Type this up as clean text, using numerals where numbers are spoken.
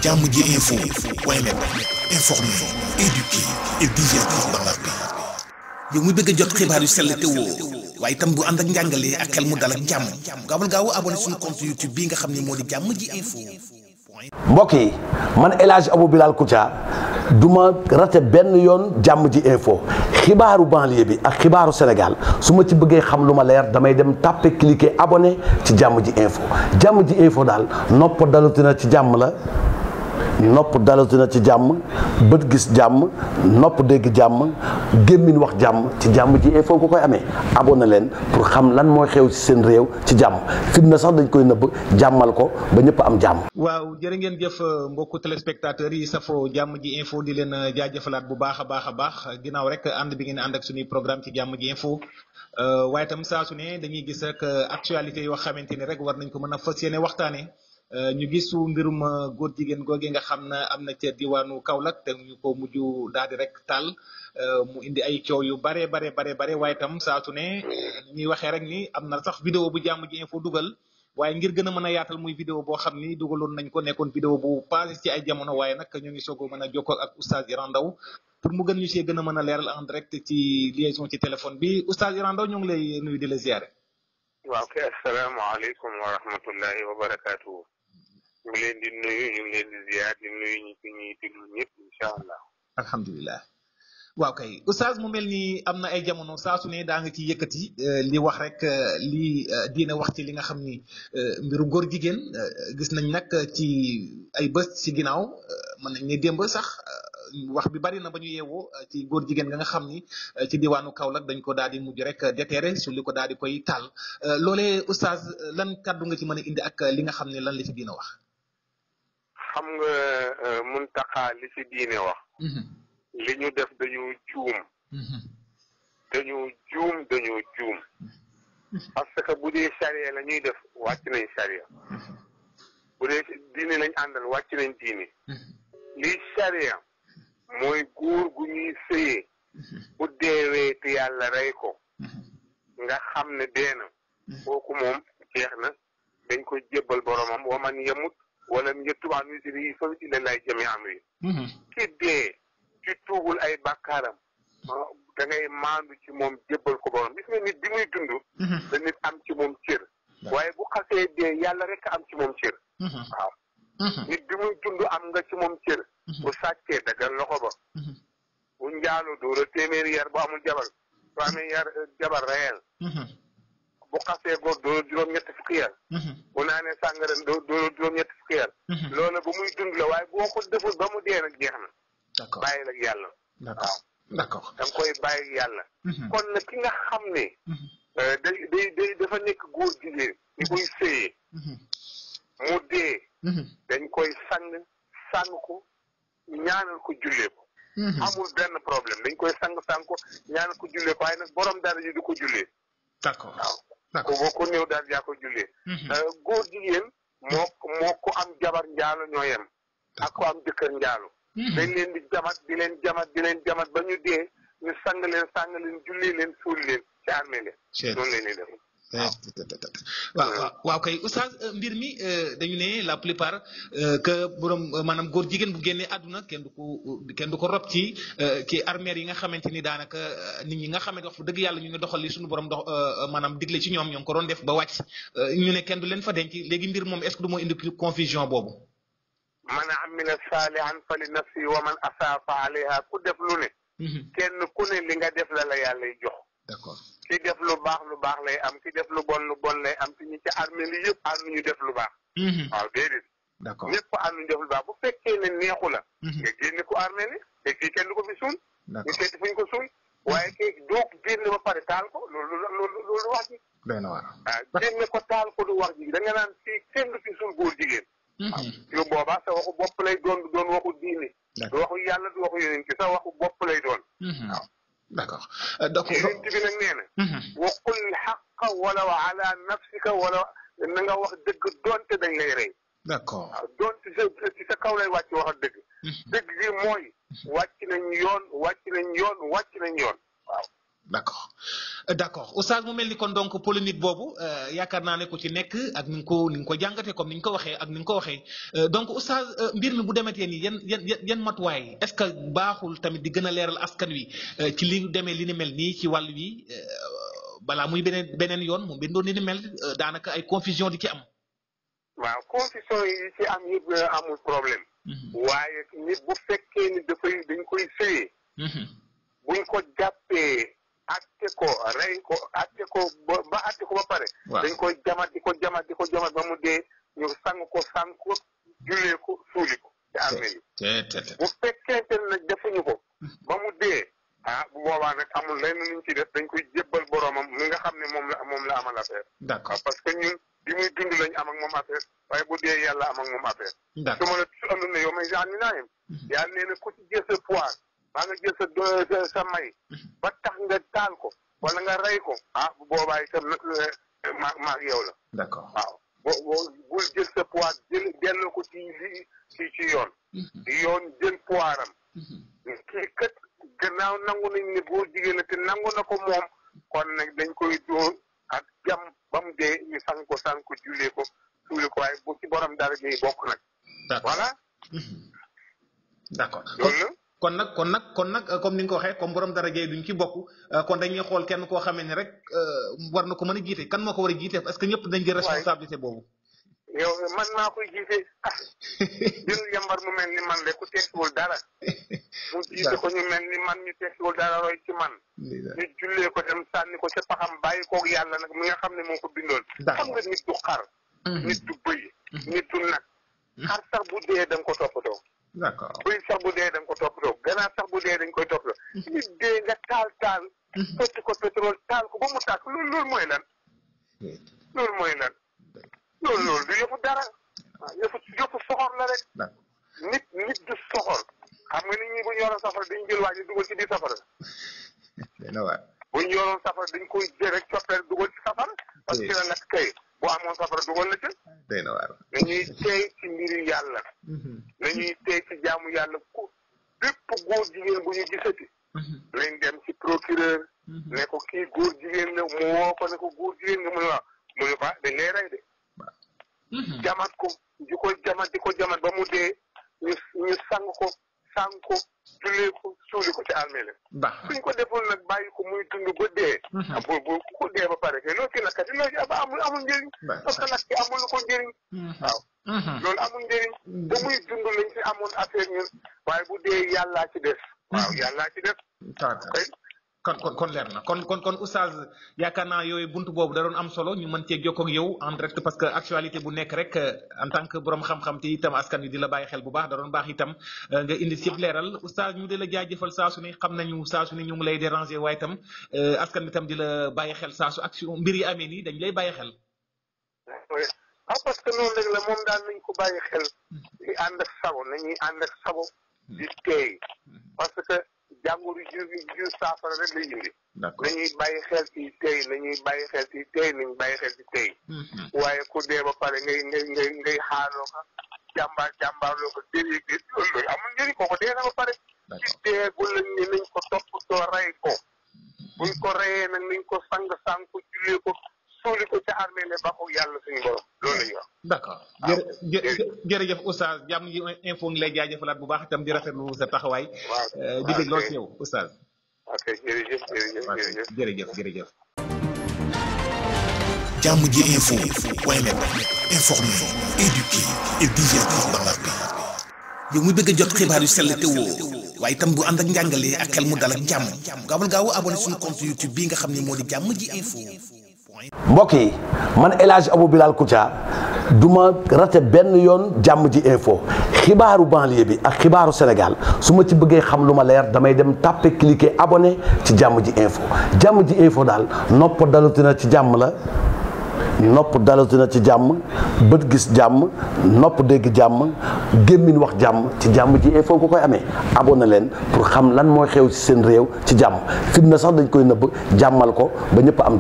Jammji info point net informer, éduquer et divertir dans la paix. yow mu bëgg a jot xibaar yu sell te woo waaye itam bu ànd ak njàngalee ak xel mu dal ak jàmm gaawal gaaw abonné suñu compte YouTube bi nga xam ne moo di Jammji info. mbokk yi man El Hadj Abou Bilal Koutia du ma rate benn yoon Jammji info xibaaru banlieue bi ak xibaaru Sénégal su ma ci bëggee xam lu ma leer damay dem tàppe cliquer abonné ci Jammji info daal nopp dalutina ci jàmm la. nopp dalatina ci jàmm bët gis jàmm nopp dégg jàmm gémmiñ wax jàmm ci Jammji info nga koy amee abonné leen pour xam lan mooy xew ci seen réew ci jàmm fitna sax dañ koy nëbb jàmmal ko ba ñëpp am jàmm. waaw jërë ngeen jëf mbokku téléspectateurs yi safo Jammji info di leen jaajëfalaat bu baax a baax ginnaaw rek ànd bi ngeen ànd ak suñuy programme ci Jammji info waaye itam saa su ne dañuy gis rek actualité yoo xamante ni rek war nañ ko mën a fas yéene waxtaanee. ñu gisu mbirum góor jigéen googe nga xam ne am na ca diwaanu Kaolack te ñu ko mujj daal di rek taal mu indi ay coow yu bare waaye itam saa su ne ñuy waxee rek ni am na sax vidéo bu Jammji info dugal waaye ngir gën a mën a yaatal muy vidéo boo xam ni dugaloon nañ ko nekkoon vidéo bu passé ci ay jamono waaye nag ñu ngi soog a mën a jokkoo ak oustaz Iran Ndao pour mu gën ñu see gën a mën a leeral en direct ci liaison ci téléphone bi oustaz Iran Ndao ñu ngi lay nuyu di la ziare. waaw kay asalaamaaleykum wa rahmatullahi wa barakaatu. ñu ngi leen di nuyu ñu ngi leen di ziar di nuyu ñi fi ñuy déglu ñëpp incha allah. alhamdulilah waaw kay oustaz mu mel ni am na ay jamono saa su ne daa nga ci yëkkati li wax rek li diine wax ci li nga xam ni mbiru góor jigéen gis nañ nag ci ay bés ci ginnaaw mën nañ ne démb sax wax bi bari na ba ñu yeewoo ci góor jigéen nga xam ni ci diwaanu Kaolack dañ ko daal di mujj rek déterré su li ko daal di koy taal loolee oustaz lan kàddu nga ci mën a indi ak li nga xam ne lan la ci diine wax. xam nga Muntaxa li ci diine wax. li ñu def dañoo juum. parce que bu dee charia la ñuy def wàcc nañ charia. bu dee diine lañ àndal wàcc nañ diine. lii charia mooy góor gu ñuy sëyee. bu deewee te yàlla rey ko. nga xam ne dee na. kooku moom jeex na dañ ko jébbal boromam wa man yamut walam yatub an wizrihi fa ilallahi jamii'u amrihi. ki dee ci tuubul ay bàkkaaram da ngay maandu ci moom jébbal ko borom gis nga nit bi muy dund da nit am ci moom cër waaye bu xasee dee yàlla rek am ci moom cër waaw nit bi muy dund am nga ci moom cër bu sàccee dagal loxo ba bu njaaloo dóora téeméeri yar bu amul jabar bu amee jabar reyel bu xasee góor dóora juróom-ñetti fukki yar bu naanee sàngara dóora juróom-ñetti fukki yar loolu ba muy dund la waaye boo ko deful ba mu dee nag jeex na d'accord bàyyi la yàlla. d'accord d'accord da nga koy bàyyi yàlla. kon nag ki nga xam ne. day dafa nekk góor jigéen. ñu koy sëyee. mu dee. dañ koy sang ko ñaanal ko jullee ko. amul benn problème dañ koy sang ko ñaanal ko jullee ko waaye nag borom dara ji du ko jullee. d'accord waaw. d'accord boo ko néew daal yaa ko jullee. góor jigéen moo ko am jabar njaalo ñoo yem. ak ko am jëkkër njaalo. dañ leen di jamat ba ñu dee ñu sang leen julli leen suul leen ci armée leen noonu leen def waaw kay oustaz mbir mi dañu ne la plupart que borom maanaam góor jigéen bu génnee àdduna kenn du ko rob ci armère yi nga xamante ni daanaka nit ñi nga xamante wax dëgg yàlla ñu ngi doxal li suñu borom maanaam digle ci ñoom ñoo ngi ko doon def ba wàcc ñu ne kenn du leen fa denc léegi mbir moom est-ce que du moo indi confusion boobu. man amila saalihan fali nafsi wa man asaa fa alayha ku def lu ne. kenn ku ne li nga def la yàlla lay jox. d'accord ki def lu baax lay am ki def lu bon lay am te ñi ci armée li yëpp ànd ñu def lu baax. waaw déedéet. d'accord ñëpp ànd ñu def lu baax bu fekkee ne neexu la. nga génne ko armée li te kii kenn du ko fi suul. ñu seeti fu ñu ko suul. waaye kii doo ko génne ba pare taal ko loolu wax ji. benn waar. waaw génne ko taal ko du wax ji da nga naan fii kenn du fi suul góor jigéen. yow boobaa sa waxu bopp lay doon waxu diine. du waxu yàlla du waxu yeneen ki sa waxu bopp lay doon. waaw d'accord donc yeneen bi nag nee na. wa qul xaqa walaw ala nafsika wala na nga wax dëgg doonte dañ lay rey. d'accord waaw doonte ci sa kaw lay wàcc wax dëgg. dëgg gi mooy wàcc nañ yoon waaw. d'accord d'accord oustaz mu mel ni kon donc polémique boobu yaakaar naa ne ku ci nekk ak ni nga ko jàngatee comme ni nga ko waxee ak ni nga ko waxee donc oustaz mbir mi bu demetee nii yan matuwaay est-ce que baaxul tamit di gën a leeral askan wi ci li demee li ni mel nii ci wàll wi balaa muy beneen yoon mu bindoon ni mel daanaka ay confusion di ci am. waaw confusion yi ci am yëpp amul problème. waaye nit bu fekkee ni dañ koy sëyee. buñ ko jàppee atte ko rey ko atte ko ba atte ko ba pare. dañ koy jamat di ko jamat ba mu dee ñu sang ko jullee ko suuli ko ci armée yi. bu fekkente ne nag defuñu ko ba mu dee bu boobaa nag amul lenn luñ ci def dañ koy jébbal boromam mi nga xam ne moom la amal affaire. d'accord parce que ñun bi muy dund lañ am ak moom affaire waaye bu dee yàlla am ak moom affaire. d'accord su ma la su andu ne yow may genre ni naa yem. yàlla nee na ku ci jël sa poids maa nga jël sa may ba tax nga taal ko wala nga rey ko bu boobaa itam nag maag yow la. d'accord waaw bul jël sa poids delloo ko ci yoon. yoon jël poids-am. kii kat gannaaw nangu nañ ne góor jigéen la te nangu na ko moom kon nag dañ koy dóor ak jam ba mu dee ñu sang ko jullee ko suuli ko waaye bu ci borom dara ngay bokk nag. voilà. d'accord loolu la. kon nag comme ni nga ko waxee comme borom daraja duñ ci bokk kon dañuy xool kenn koo xamee ne rek war na ko mën a jiite kan moo ko war a jiite parce que ñëpp dañ jël responsabilité boobu. yow man maa koy jiite jël yambar mu mel ni man de ku tekkiwul dara mu jiite ko ñu mel ni man ñu tekkiwul dara roy ci man ñu jullee ko dem sànni ko ca paxam bàyyi koog yàlla nag mi nga xam ne moo ko bindoon. xam nga nit du xar. nit du bëy. nit du nag. xar sax bu dee da nga ko toppatoo. d'accord bëy sax bu dee da nga ko toppatoo ganaar sax bu dee dañ koy toppatoo. nit dee nga taal. sotti ko pétrole taal ko ba mu tàkk loolu mooy lan. loolu mooy lan. loolu du yëfu dara yëfu soxor la rek. nit du soxor xam nga nit ñi bu ñu yoroon safara dañ jël waa ji dugal ci biir safara. bu ñu yoroon safara dañ koy jël rek coppeel dugal ci safara. parce que nag kay bu amoon safara dugal la ci. nañuy teey ci mbiri yàlla. nañuy teey ci jaamu yàlla ku bépp góor jigéen bu ñu gisati. lañ dem ci procureur. ne ko kii góor jigéen la mu woo ko ne ko góor jigéen nga mu ne waaw mu ne ko dañ lay rey de. jamat ko di ko jamat ba mu dee ñu sang ko jullee ko suuli ko ci armée la. suñ ko deful nag bàyyi ko muy dund ba dee. bu ko dee ba pare kay loolu ci nag kat loolu ci amul njëriñ. parce que nag ci amul ko njëriñ. waaw. loolu amul njëriñ. ba muy dund lañ ci amoon affaire ñun waaye bu dee yàllaa ci des. waaw yàllaa ci des. kon leer na kon oustaz yaakaar naa yooyu buntu boobu da doon am solo ñu mën cee jokkoo ak yow en direct parce que actualité bu nekk rek en tant que borom xam-xam te itam askan wi di la bàyyi xel bu baax da doon baax itam nga indi si yëpp leeral oustaz ñu di la jaajëfal saa su ne xam nañu saa su ne ñu ngi lay déranger waaye itam askan wi itam di la bàyyi xel saa su action mbir yi amee nii dañ lay bàyyi xel. parce que noonu rek la moom daal nañ ko bàyyi xel di ànd ak sago nañuy ànd ak sago di teey parce que jàngoro ju saafara rek lay indi. nañuy bàyyi xel ci tey nañuy bàyyi xel ci tey nañu bàyyi xel ci tey. waaye ku dee ba pare ngay xaaroo ko jàmbaarloo ko déedéet loolu amul njëriñ kooku dee na ba pare. ci deegul lañ ne nañ ko toppatoo rey ko. buñ ko reyee nag nañ ko sang ko jullee ko suuli ko ca armée ne ba ko yàlla suñu borom loolu la ñuy wax. d'accord jërëjëf oustaz jàmm ji info ngi lay jaajëfalaat bu baax itam di rafetlu sa taxawaay. di dégg lool ci yow oustaz. ok jërëjëf. jàmm ji info point net informer, éduquer et divertir dans la paix. yow mu bëgg a jot xibaar yu sell te woo waaye itam bu ànd ak njàngalee ak xel mu dal ak jàmm gaawal gaaw abonné suñu compte YouTube bii nga xam ne moo di jàmm ji info. mbokk yi man El Hadj Abou Bilal Koutia duma rate benn yoon jàmm ji info xibaaru banlieue bi ak xibaaru Sénégal su ma ci bëggee xam lu ma leer damay dem tàppe cliquer abonné ci jàmm ji info daal nopp dalutina ci jàmm la nopp dalutina ci jàmm bët gis jàmm nopp dégg jàmm gémmiñ wax jàmm ci jàmm ji info ko koy amee abonné leen pour xam lan mooy xew ci seen réew ci jàmm fitna sax dañ koy nëbb jàmmal ko ba ñëpp am